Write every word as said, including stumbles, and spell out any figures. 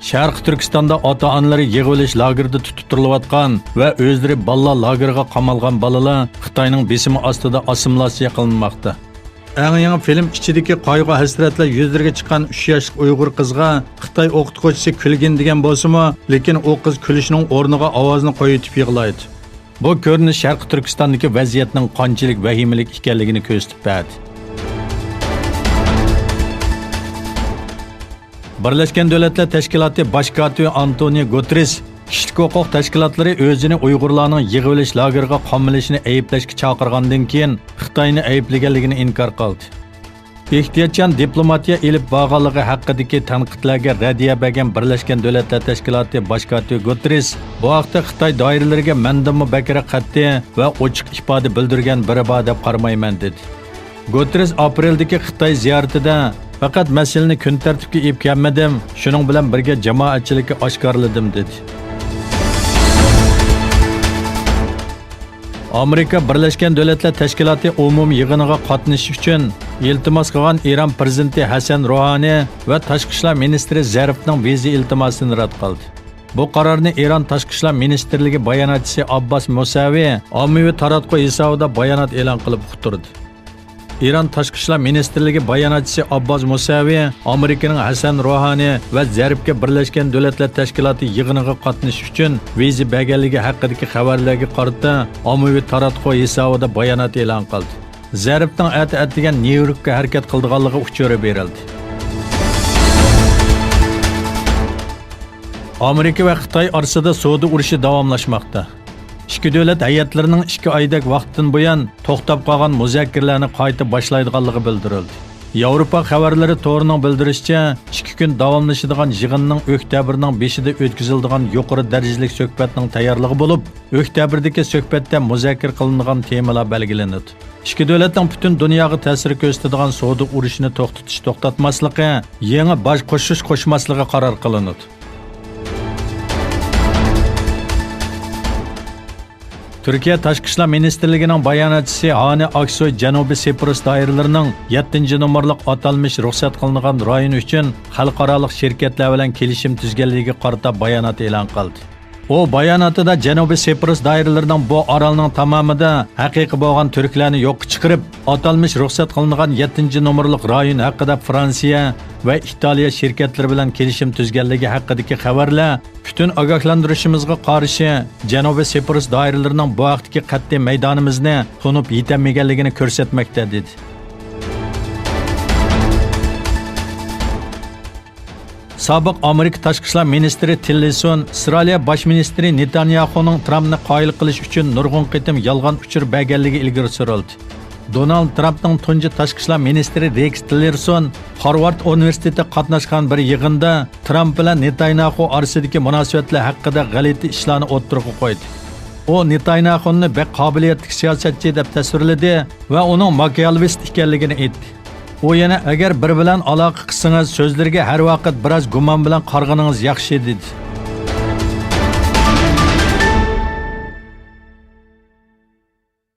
شەرقىي تۈركىستاندا ئاتا-ئانىلىرى يىغىۋېلىش لاگېرىدا تۇتۇپ تۇرۇلۇۋاتقان ۋە ئۆزلىرى بالىلار لاگېرىغا قامالغان بالىلار خىتاينىڭ بېسىمى ئاستىدا ئاسسىمىلياتسىيە قىلىنماقتا. ئەڭ يېڭى فىلىم ئىچىدىكى قايغۇ-ھەسرەتلەر يۈزلىرىگە چىققان ئۈچ ياشلىق ئۇيغۇر قىزغا خىتاي ئوقۇتقۇچىسى كۈلگىن دېگەن بولسىمۇ، لېكىن ئۇ قىز كۈلۈشنىڭ ئورنىغا ئاۋازىنى قويۇۋېتىپ يىغلايدۇ. بۇ كۆرۈنۈش شەرقىي تۈركىستاندىكى ۋەزىيەتنىڭ قانچىلىك ۋەھىمىلىك ئىكەنلىكىنى كۆرسىتىپ بەردى. بىرلەشكەن دۆلەتلەر تەشكىلاتى باش كاتىپى ئانتونىيو گۇتېررېس كىشىلىك ھوقۇق تەشكىلاتلىرى ئۆزىنى ئۇيغۇرلارنىڭ يىغىۋېلىش لاگېرىغا قامىلىشىنى ئەيىبلەشكە چاقىرغاندىن كېيىن، خىتاينى ئەيىبلىگەنلىكىنى ئىنكار قىلدى. ئېھتىياتچان دىپلوماتىيە ئېلىپ بارغانلىقى ھەققىدىكى تەنقىدلەرگە رەددىيە بەرگەن بىرلەشكەن دۆلەتلەر تەشكىلاتى باش كاتىپى گۇتېررېس بۇ ھەقتە خىتاي دائىرىلىرىگە مەندىنمۇ بەكرەك قەتئىي ۋە ئوچۇق ئىپادە بىلدۈرگەن بىرى بار دەپ قارىمايمەن، دېدى. گۇتېررېس ئاپرېلدىكى خىتاي زىيارىتىدە، پەقەت مەسىلىنى كۈن تەرتىپكە ئېلىپ كەلمىدىم، شۇنىڭ بىلەن بىرگە جامائەتچىلىككە ئاشكارىلىدىم، دېدى. ئامېرىكا بىرلەشكەن دۆلەتلەر تەشكىلاتى ئومۇمىي يىغىنىغا قاتنىشىش ئۈچۈن ئىلتىماس قىلغان ئىران پىرېزىدېنتى ھەسەن روھانى ۋە تاشقى ئىشلار مىنىستىرى زەرىپنىڭ ۋىزا ئىلتىماسىنى رەت قىلدى. بۇ قارارنى ئىران تاشقى ئىشلار مىنىستىرلىكى باياناتچىسى ئابباس مۇسەۋى ئاممىۋى تاراتقۇ ھېسابىدا بايانات ئېلان قىلىپ ئۇقتۇردى. ئىران تاشقى ئىشلار مىنىستىرلىكى باياناتچىسى ئابباس مۇسەۋى ئامېرىكىنىڭ ھەسەن روھانى ۋە زەرىپكە بىرلەشكەن دۆلەتلەر تەشكىلاتى يىغىنىغا قاتنىشىش ئۈچۈن ۋىزا بەرگەنلىكى ھەققىدىكى خەۋەرلەرگە قارىتا ئاممىۋى تاراتقۇ ھېسابىدا بايانات ئېلان قىلدى. زەرىپنىڭ ئەتە ئەتىگەن نيۇ يوركقا ھەرىكەت قىلىدىغانلىقى ئۇچۇرى بېرىلدى. ئامېرىكا ۋە خىتاي ئارىسىدا سودا ئۇرۇشى داۋاملاشماقتا. ئىككى دۆلەت ھەيئەتلىرىنىڭ ئىككى ئايدەك ۋاقىتتىن بۇيان توختاپ قالغان مۇزاكىرىلەرنى قايتا باشلايدىغانلىقى بىلدۈرۈلدى. ياۋروپا خەۋەرلىرى تورىنىڭ بىلدۈرۈشىچە، ئىككى كۈن داۋاملىشىدىغان يىغىننىڭ ئۆكتەبىرنىڭ بېشىدا ئۆتكۈزۈلىدىغان يۇقىرى دەرىجىلىك سۆھبەتنىڭ تەييارلىقى بولۇپ، ئۆكتەبىردىكى سۆھبەتتە مۇزاكىرە قىلىنىدىغان تېمىلار بەلگىلىنىدۇ. ئىككى دۆلەتنىڭ پۈتۈن دۇنياغا تەسىر كۆرسىتىدىغان سودا ئۇرۇشىنى توختىتىش توختاتماسلىقى، يېڭى باج قوشۇش قوشماسلىقى قارار قىلىنىدۇ. تۈركىيە تاشقى ئىشلار مىنىستىرلىكىنىڭ باياناتچىسى ھانى ئاكسوي جەنۇبىي سىپرۇس دائىرىلىرىنىڭ يەتتىنچى نومۇرلۇق ئاتالمىش رۇخسەت قىلىنغان رايون ئۈچۈن خەلقئارالىق شىركەتلەر بىلەن كېلىشىم تۈزگەنلىكىگە قارىتا بايانات ئېلان قىلدى. ئۇ باياناتىدا جەنۇبىي سىپرۇس دائىرىلىرىنىڭ بۇ ئارالنىڭ تامامىدا ھەقىقىي بولغان تۈركلەرنى يوققا چىقىرىپ، ئاتالمىش رۇخسەت قىلىنغان يەتتىنچى نومۇرلۇق رايون ھەققىدە فرانسىيە ۋە ئىتالىيە شىركەتلىرى بىلەن كېلىشىم تۈزگەنلىكى ھەققىدىكى خەۋەرلەر پۈتۈن ئاگاھلاندۇرۇشىمىزغا قارشى، جەنۇبىي سىپرۇس دائىرىلىرىنىڭ بۇ ھەقتىكى قەتئىي مەيدانىمىزنى تونۇپ يېتەلمىگەنلىكىنى كۆرسەتمەكتە، دېدى. سابىق ئامېرىكا تاشقى ئىشلار مىنىستىرى تىللېرسون ئىسرائىلىيە باش مىنىستىرى نېتانياخۇنىڭ ترامپنى قايىل قىلىش ئۈچۈن نۇرغۇن قېتىم يالغان ئۇچۇر بەرگەنلىكى ئىلگىرى سۈرۈلدى. دونالد ترامپنىڭ تۇنجى تاشقى ئىشلار مىنىستىرى رېكس تىللېرسون خارۋارد ئۇنىۋېرسىتېتىدا قاتناشقان بىر يىغىندا ترامپ بىلەن نېتانياخۇ ئارىسىدىكى مۇناسىۋەتلەر ھەققىدە غەلىتە ئىشلارنى ئوتتۇرىغا قويدى. ئۇ نېتانياخۇنى بەك قابىلىيەتلىك سىياسەتچى دەپ تەسۋىرلىدى ۋە ئۇنىڭ ماكىياۋلىست ئىكەنلىكىنى ئېيتتى. ئۇ يەنە، ئەگەر بىرى بىلەن ئالاقە قىلسىڭىز، سۆزلىرىگە ھەر ۋاقىت بىراز گۇمان بىلەن قارىغىنىڭىز ياخشى، دېدى.